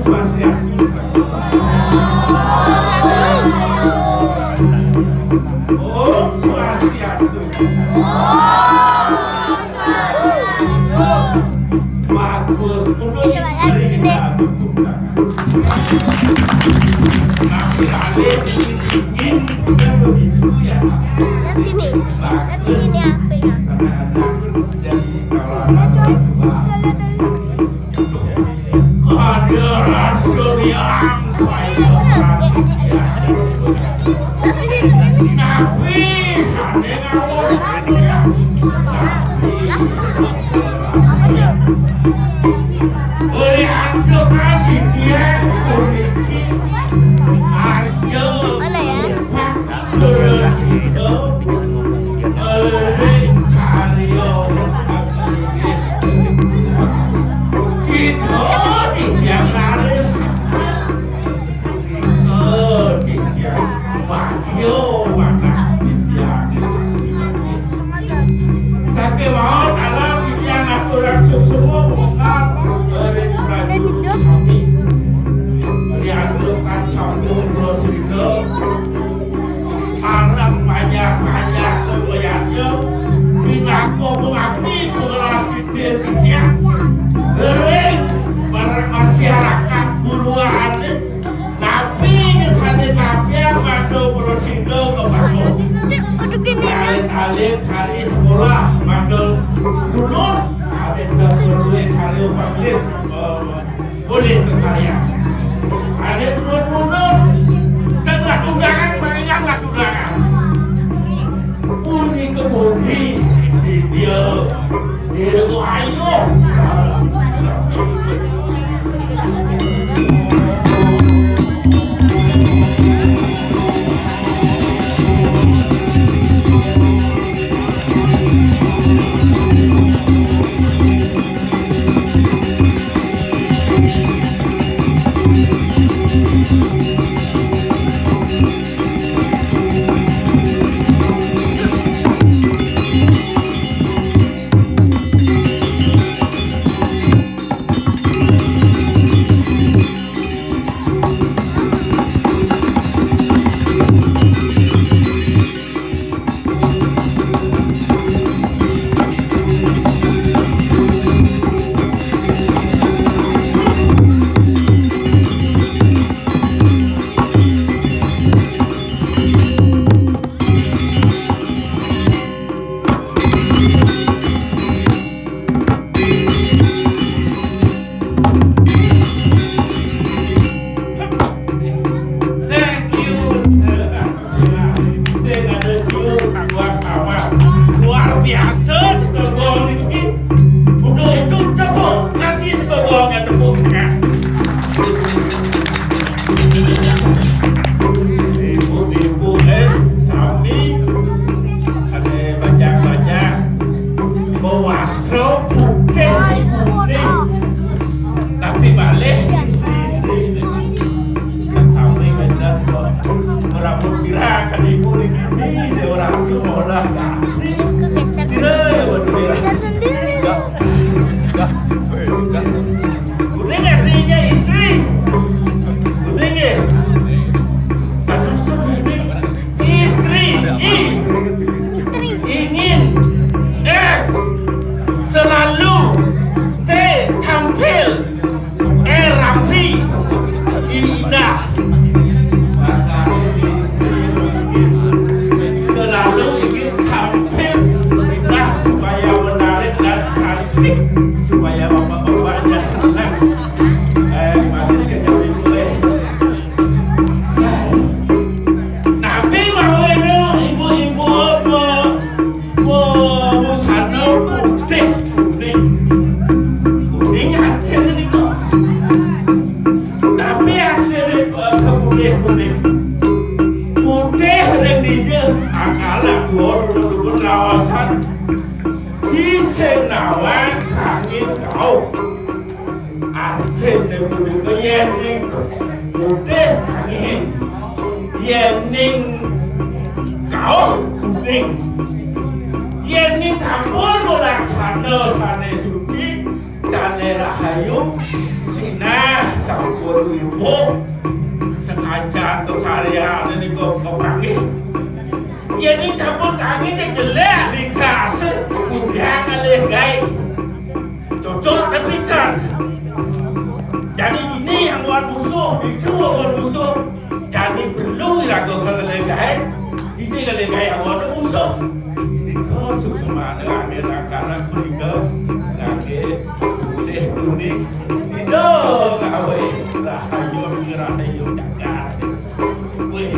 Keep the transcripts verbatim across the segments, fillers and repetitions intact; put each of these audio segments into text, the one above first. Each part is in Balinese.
Swastiastu. Om Swastiastu. Bagus. Untuk itu, mari kita tepuk tangan. Masih ada yang ingin begitu, ya? Lihat sini. Lihat sini, apa ya? Anak-anak dari kalangan bawah. Ada rasa yang kaya. Tapi sana ngawas. Oi, ada kan dia. Aja. Mana ya? Terus itu. Oi, karyo. Sida ning tiang laris. Sida ning tiang bagya manah tiang. Saking mawon alam tiang aturang suksma wonten ring prajurit sami. Riantukan sampun prasida. Sareng panjak-panjak kebuyanya pinaka pengabdi pengelas titir tiang ring masyarakat buruané napi sané kapian mangda prasida kebangun. Alit-alit hari sekolah mangda lulus, alit-alit hari upah. Boleh berkarya. Ada pun mundur dan lakukan, banyak lakukan. Puni kebudi si dia. Dia tu ayo. Thank you. Sing ada siu buat sama. Luar biasa sekegong ini. Untuk itu tepuk, kasih sekegongnya tepuk tangan. Ibu-ibu, eh, sami, ada bajang-bajang. Bawa Rambut putih, putih. Tapi malih istri-istri ini. Yang sampai benar kok. Rambut pirang kan ibu ini. Ini dia orang tu malah ganteng. Tidak, ya, waduh, ya. Geser sendiri. Udah deh, belinya istri. Udah deh. Atas tuh ini. Istri. I. Istri. Ingin. S. Selalu. T. Tampil. E. Rapi. I. Indah. Selalu ingin tampil indah supaya menarik dan cantik, supaya bapak-bapaknya senang. Eh, manis kejam ibu, eh. Tapi mau ini ibu-ibu apa? Mau busana putih kuning. Kuning artinya nih kok. Tapi artinya, eh, keputih kuning. Putih ring dija, angkala dua dulu rawasan. Ci sing nawang kangin kauh. Artine punika yening putih kangin, yening kauh kuning. Yening sampun welaksana sane suci, Ané rahayu, sinah sampun ibu, sekacan to karyané nika kapanggih. Yén sampun kanggé té jelék dikas, udah ngalih gaé. Cocok dan pinter. Jani dini anggon musuh, ditu anggon musuh. Jani perlu iraga ngalih gaé. Dini ngalih gaé anggon musuh. Nika suksmane nganggé nangkara punika, nganggé kuning-kuning. Sida ngawé rahayu, rahayu jagat. Wih,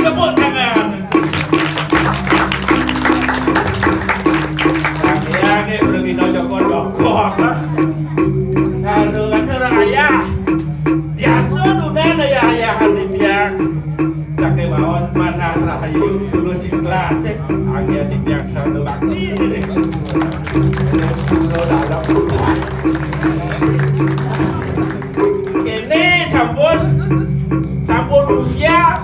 Tepuk tangan. Lagi-lagi pergi no cokot-cokot, ah. Karo kata orang ayah. Biasa dunan ayah-ayahan di tiang. Sakéwaon manah rahayu tulus ikhlas, eh. Anggén di tiang sarana bakti. Pura dalam. Kéné sampun, sampun usia.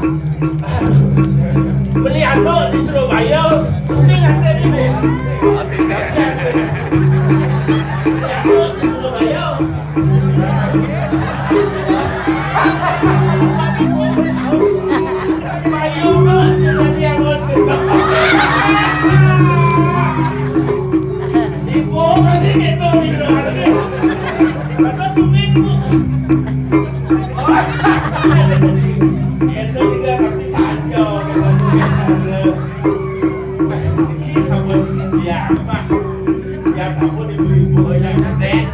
Beli anak di Surabaya, uning ate dini. Beli anak di Surabaya. Payu, Bro, sing dadi anggota. Ibu masih gitu, gitu. Aduh, aduh, sumin, Bu. Itu juga nanti saja, gitu. Iki sampun biasa. Ya sampun ibu-ibu yang ngasih.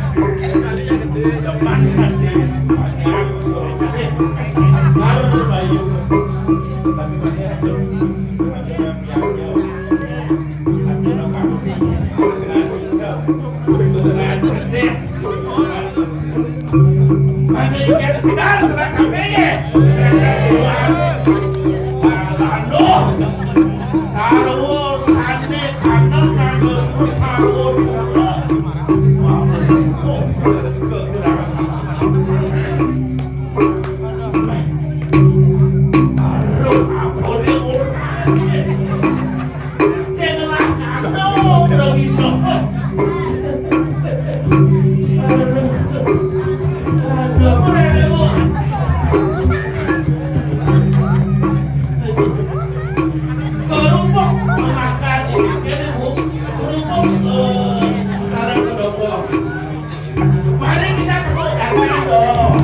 Depan nanti banyak. Baru bayu. Masih banyak. Ada yang piagam. Ada yang kambing. Ada yang kambing. Ada ikan sedang, sedang sampai ya. Aduh, sarwo sane kangen nganggo sarwo dulu. Aduh, apa dia orang? Mari kita tepuk tangan dong.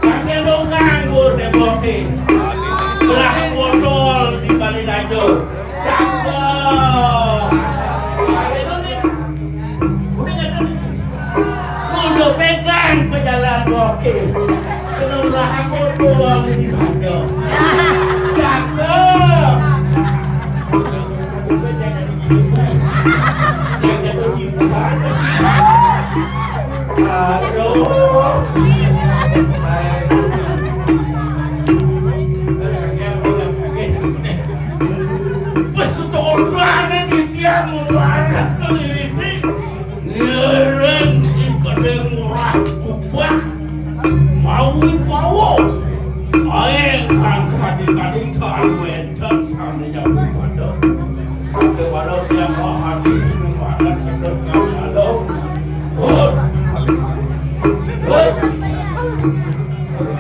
Pakai dong nganggur deh, Boki. Belah botol di Bali Dajo. Cakep. Udah pegang pejalan, Boki. Kena belah botol di sana. Cakep. Aduh. Kadang tak wénten sami nyambut pada. Sakéwala tiyang habis nang makan sedot kawula. Hut. Hut.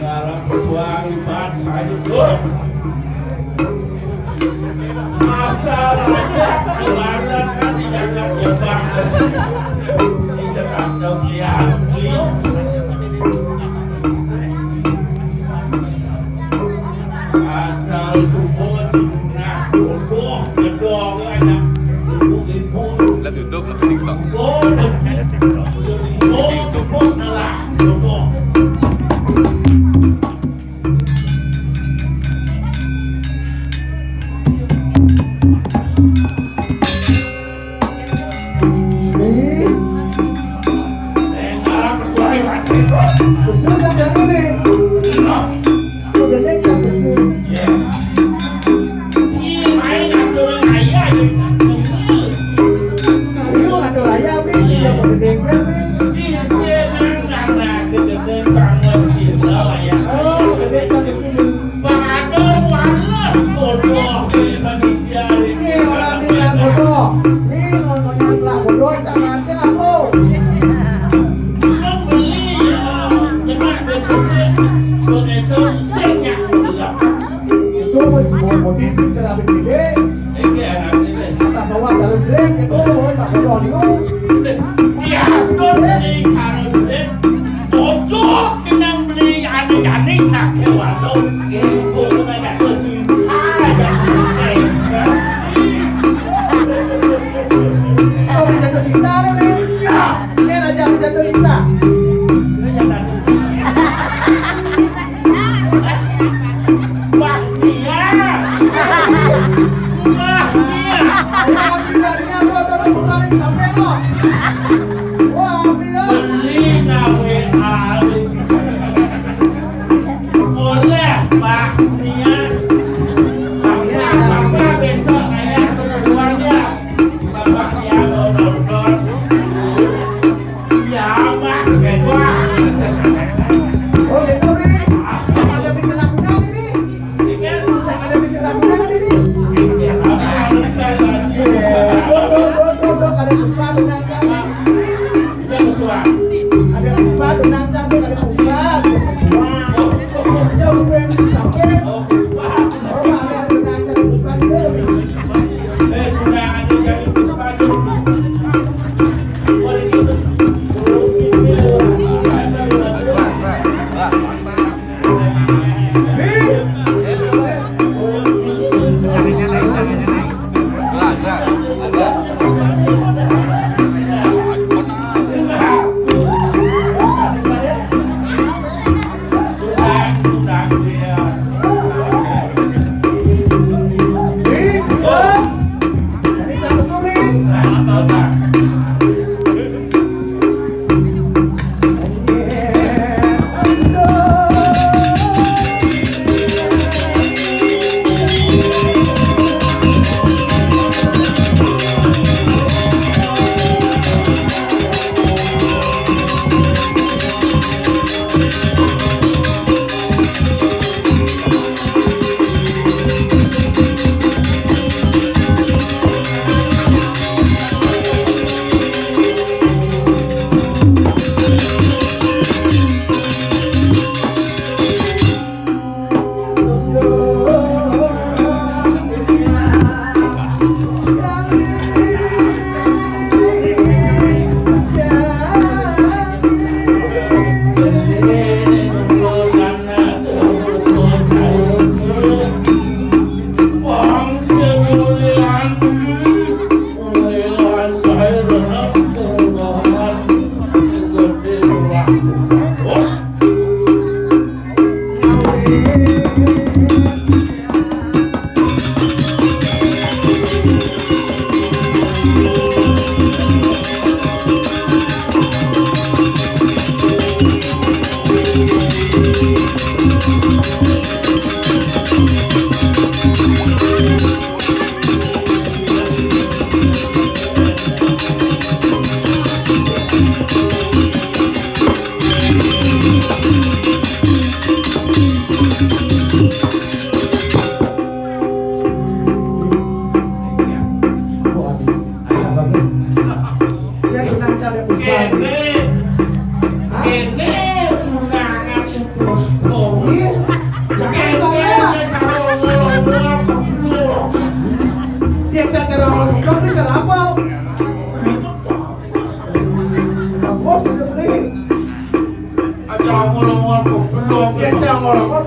Ngarang pesuang ibat saya. Hut. Asal aja keluarga kan tidak ada jebak. Puji setangkep lihat. Lihat. Asal suba jinah bodoh gedong anak ibu-ibu. Lah tutup lah TikTok. Bodoh. Bodoh cepot lah. Bodoh. Nih. Besar kan jatuh nih. Lu gede kan besar. Iya. Iya, main ngatur raya aja. Ayo ngatur raya, Pi, sih, yang mau gede kan, Pi. Iya, sih, emang karena gede banget sih, lo ya. Oh, gede kan besar. Padahal males bodoh di panitia. Iya, orang bilang bodoh. Nih, ngomongnya lah bodoh, jangan sih aku. Belum beli, ya. Jangan begitu sih. Begitu sih, ya. Itu mau mau di cara becide. Ini anak ini. Atas bawah cara drink itu, mau tak bodoh liu. Iya, betul. Ini cara drink. Ojo nang beli ane jane sakéwala. Ibu kena jatuh cinta aja. Oh, udah jatuh cinta lu nih. Iya. Ini raja udah jatuh cinta. Wah, iya. Wah, iya. Ayo, tidak, tidak, tidak, tidak, tidak, sampai lo. Wah, tidak. Beli ngawe awet. Boleh, Pak Nia. Bapak, Bapak besok saya keluarnya. Bapak Nia mau nonton. Iya, Pak. Kayak gua. Oh, gitu, Bi. Cak ada bisa lagu dong, Bi. Ini kan cak ada bisa lagu dong, Bi. Iya, Pak. Iya, betul, betul, betul. Ada Puspa, ada Cak, Bi. Ada Puspa, ada Puspa, ada Puspa. Jauh yang sampai. Oh, ada Puspa, ada Puspa.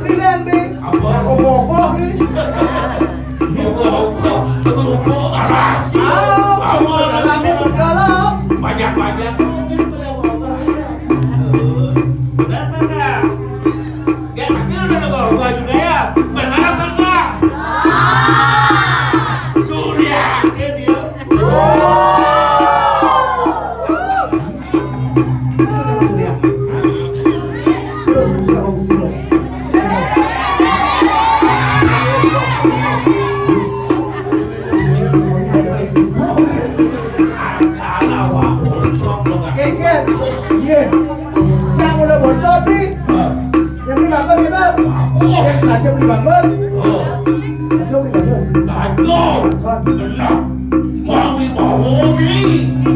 Pilihan, Bi. Apa? Kokoh-kokoh, Bi. Kokoh-kokoh. Kokoh-kokoh. Ah, apa? Sama-sama dalam, dalam. Banyak-banyak. Kenapa, Kak? Ya, pasti udah ada berubah juga, ya? Benar apa enggak? Surya, dia. Itu nama Surya. Hah? Sudah, sudah, sudah, sudah. Alah, wah, bocor, lo nggak. Keker. Iya. Cang udah bocor, Bi. Hah? Yang beli bagus itu. Bagus. Yang saja beli bagus. Oh. Saja beli bagus. Saja. Kan. Enak. Mau dibawa, Bi.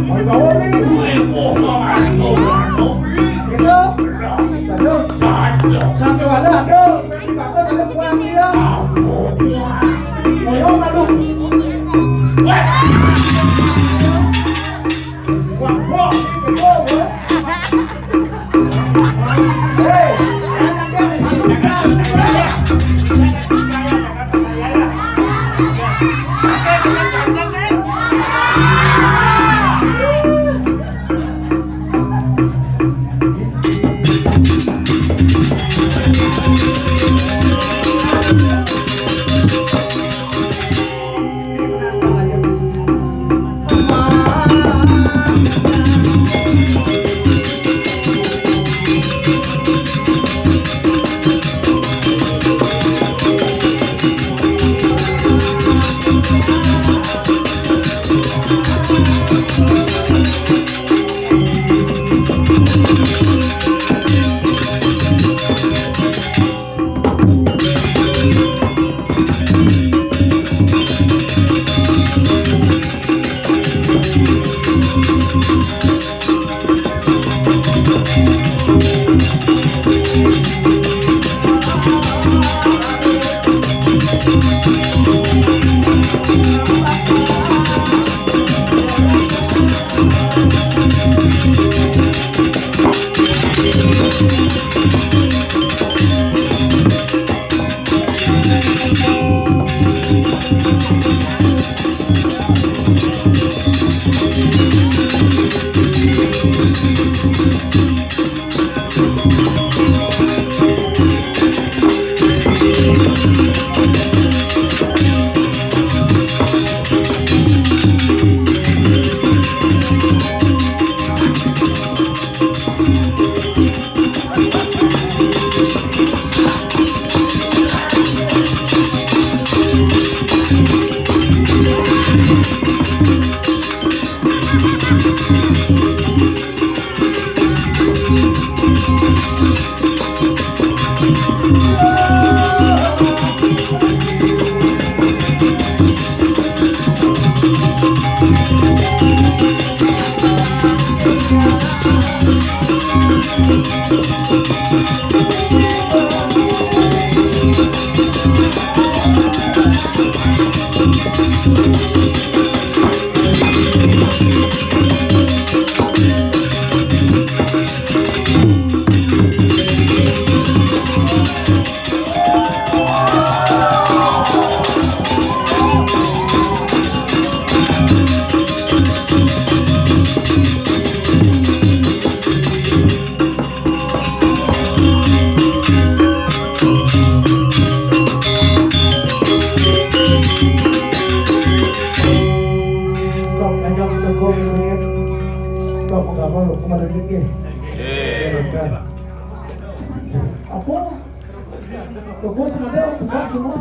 Mau dibawa, Bi. Wih, mau makan, mau makan, mau beli. Itu. Enak. Saja. Saja. Sampai wala ada. Beli bagus ada buang dia. Apa buang? Ngomong malu. Weh. Buang, buang. Buang, buang. Stop, jangan tegur, tegur. Stop, enggak mau, aku malah gigit. Apa? Rokok sama ada, bukan semua.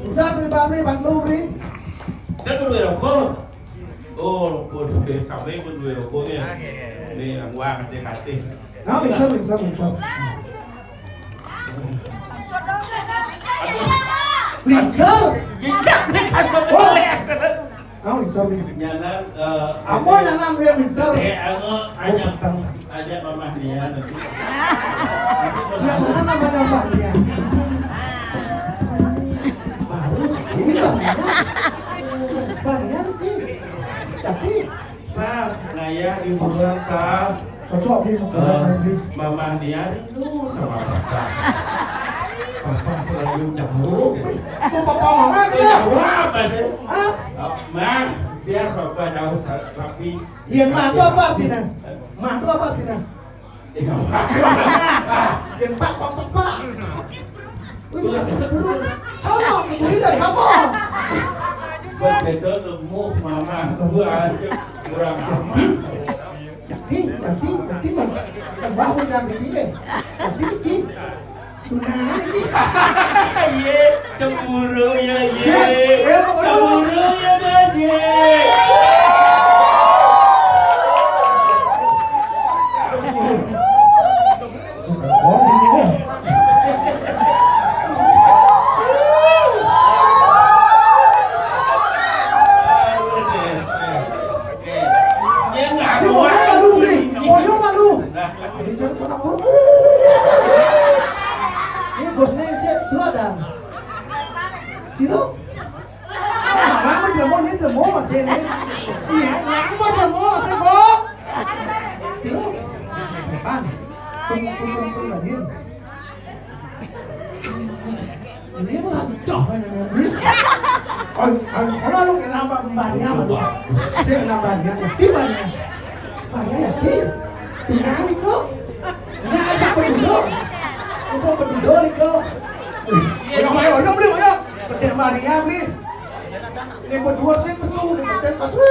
Bisa beli, Bang, beli, Bang, lu beli. Dia kedua rokok. Oh, rokok dua, sampai kedua rokoknya. Ini yang uang, hati-hati. Nah, bisa, bisa, bisa. Lingsir. Jejak nih kasar. Oh. Lingsir. Naon lingsir nih? Nyanan, eh, apa nyanan biar lingsir? Eh, anu, aja, aja Mamah Nia nanti. Yang mana namanya Mamah Nia? Baru, ini Mamah Nia. Mamah Nia nih. Tapi Sah, ngaya di bulan sah. Cocok, Bi, mau Eh, kemana, Bi? Mamah Nia rindu sama Papa. Jauh. Mau papa mama kita? Jauh apa sih? Hah? Oh, Mang, biar papa jauh sa-, tapi Iya, mah itu apa artinya? Mah itu apa artinya? Iya, Pak. Yang Pak, Pak, Pak, Pak. Wih, bisa turun. Sama, ibu ini dari apa? Betul, nemu mama gua aja kurang aman. Jadi, jadi, jadi, Bang. Tambah udah begini. Jadi, jadi. Tunangan. Iya, cemburu ya, iya. Siap. Ayo, ayo. Cemburu ya, kan, iya. Sudah, oh, ini. Dia nggak Si kuat. Bodoh malu, nih. Bodoh malu. Nah, Ini jangan pernah buruk. Ini bosnya si, si Adam. Sino? Lama dia mau, ini dia mau masih ini. Iya, lama dia mau masih mau. Sino? Depan. Tunggu, tunggu, tunggu lagi. Ini mah cocok ini, ini. Oh, oh, kalau lu kenapa mbahnya, Mas? Saya kenapa dia? Gimana? Mbahnya yakin? Tenang, kok. Ini aja penduduk. Untuk penduduk, kok. Ayo, ayo, ayo, beli, ayo. Petir Maria, nih. Ini buat dua sih, pesu, ini petir, pesu.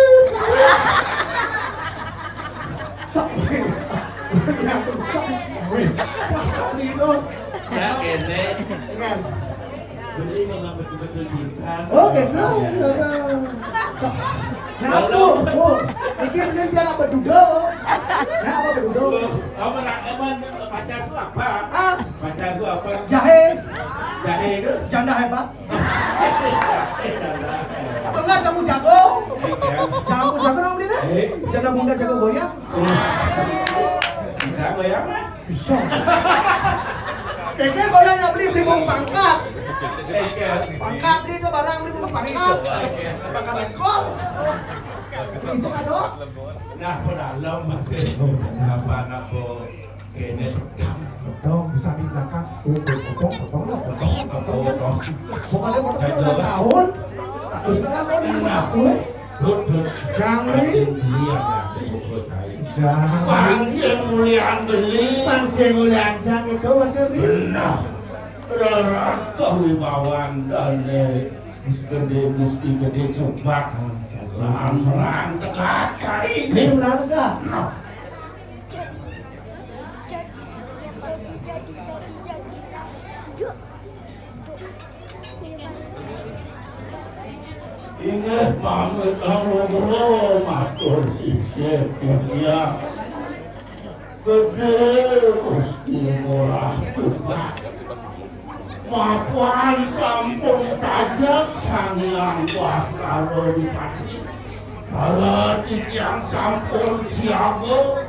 Sok. Sok. Wih, pas, sok, nih, kok. Ya, kene. Dengan Beli memang betul-betul cinta. Oh, gitu. Iya. Nah, aku, oh, pikir dia, dia apa duda, oh. Nah, apa duda? Loh, apa nak, emang pacar tuh apa? Ah. Pacar tuh apa? Jahe. Jahe itu? Janda hebat. Apa enggak jamu jago? Iya. Jamu jago dong, beli deh. Eh. Janda bunda jago goyang. Oh. Bisa goyang, Mas? Bisa. Kayaknya kalau yang beli, beli mau pangkat. Pangkat itu barang beli mau pangkat. Pangkat lekol. Bisa nggak, Dok? Nah, pedalem masih. Kenapa, kenapa? Kene pedang. Pedang bisa di belakang. Oh, potong, potong, potong, potong, potong. Pokoknya potong ulang tahun. Terus kan mau di rumah. Dut, dut. Jangri. Iya, ya, di buku tadi. Jangri. Bang sing mulian beli. Bang sing mulian jang itu, Mas Yogi. Benar. Rara kewibawan dane Gusti Gede, Gusti Gede Cubak. Melang-melang tegak cari. Ini benar enggak? Nah. Jadi, jadi, jadi, jadi, jadi, jadi. Inggih pamit, Rama, matur sisih, Yudya. Gedhe Gusti Ngurah Tuhan. Mapan sampun kajak Sang Hyang Baskara Dipati. Kala titiang sampun siaga,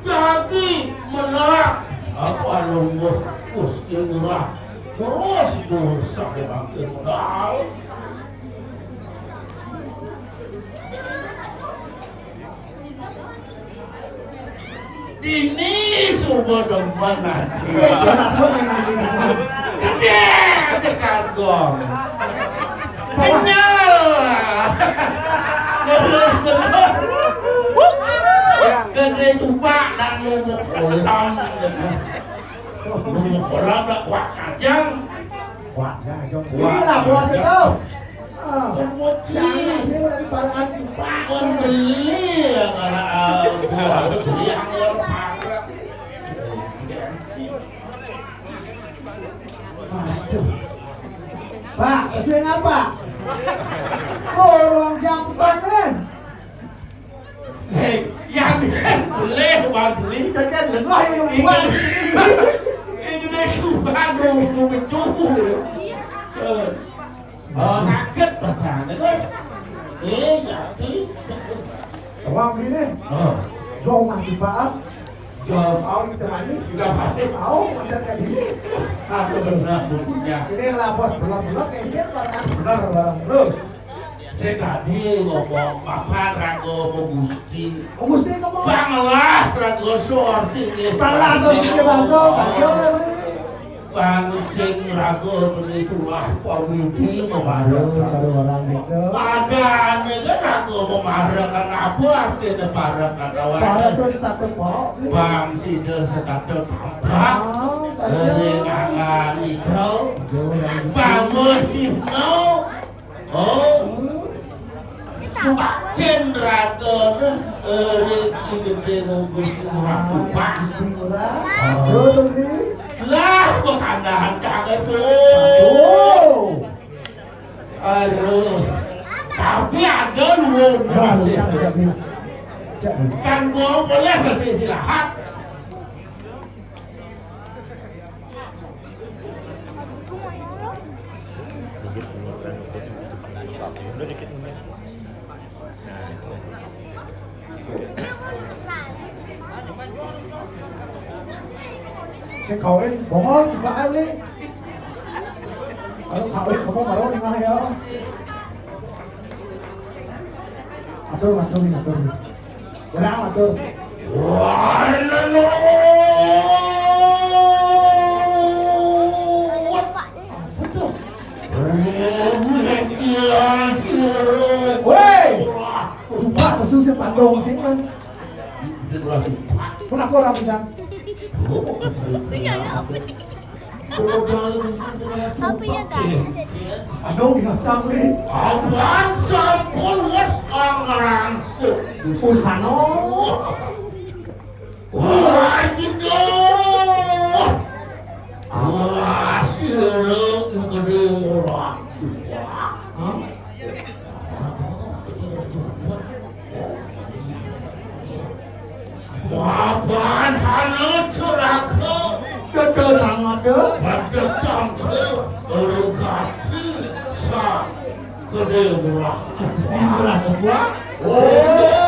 jagi menak apa lungguh Gusti Ngurah. Terus durus saking modal. Dini suba demen ati. Gedhe sekagong. Kenyal. Terus, terus. Gedhe cupak nak ngomong kolam. Ngomong kolam nak kuat kacang. Kuat ya, Jong. Kuat. Iya, bos itu. Ah. Jangan sih, udah di paraan cupak. Pun beli ya, karena, ah, bos beli yang luar parak. Aduh. Pak, sesuai ngapa? Oh, ruang jampan, eh. Hei, yang boleh, Pak, beli. Kan lengah yang buat. Ini deh, Pak, mau, mau mencubu. Eh. Oh, sakit rasanya, Gus. Eh, jadi. Wah, ini. Oh. Jauh mah, Pak. Jauh, tahu kita mandi. Kita mandi. Tahu, macam kayak gini. Aku benar, punya. Ini lah, bos, belum-belum, ini dia barang. Benar, barang. Terus. Saya tadi ngomong, Bapak Rago Gusti. Oh, Gusti ngomong. Bang lah, Rago Sor, sini. Bang lah, Sor, sini, Bang Sor. Saya, Bang sing raga kene tulah pamudi mamarek. Aduh, cara orang gitu. Padane kan raga mamarek kan apa artine parek kan awake? Parek terus satu kok. Bang sida setata tambak. Oh, saya. Dari ngangan itu. Aduh, orang gitu. Bangun sino. Oh. Subaken ragane, eh, iki gedhe nunggu Gusti Ngurah Kupang. Gusti Ngurah. Betul, Bi. Lah, bekanahan cange tuh. Aduh. Aduh. Tapi ada luwung. Nah, masih. Cak, cak, Bi. Cak. Kan gua boleh masih istirahat. Sing kawin bongol juga kali. Kalau kawin kamu baru nih ya. Atur, atur, atur. Kurang atur. Woi, coba kesu sepandong sih kan. Kenapa orang bisa? Apa ya, Kak? Aduh, binatang nih. Awan sampun wes langsung. Usano. Wah, cedok. Awas, sira gedhe ora. Hah? Papan hana curaka. Dada sang ada. Pada tangke urung kati sa gedhe murah. Gusti murah sebuah. Oh.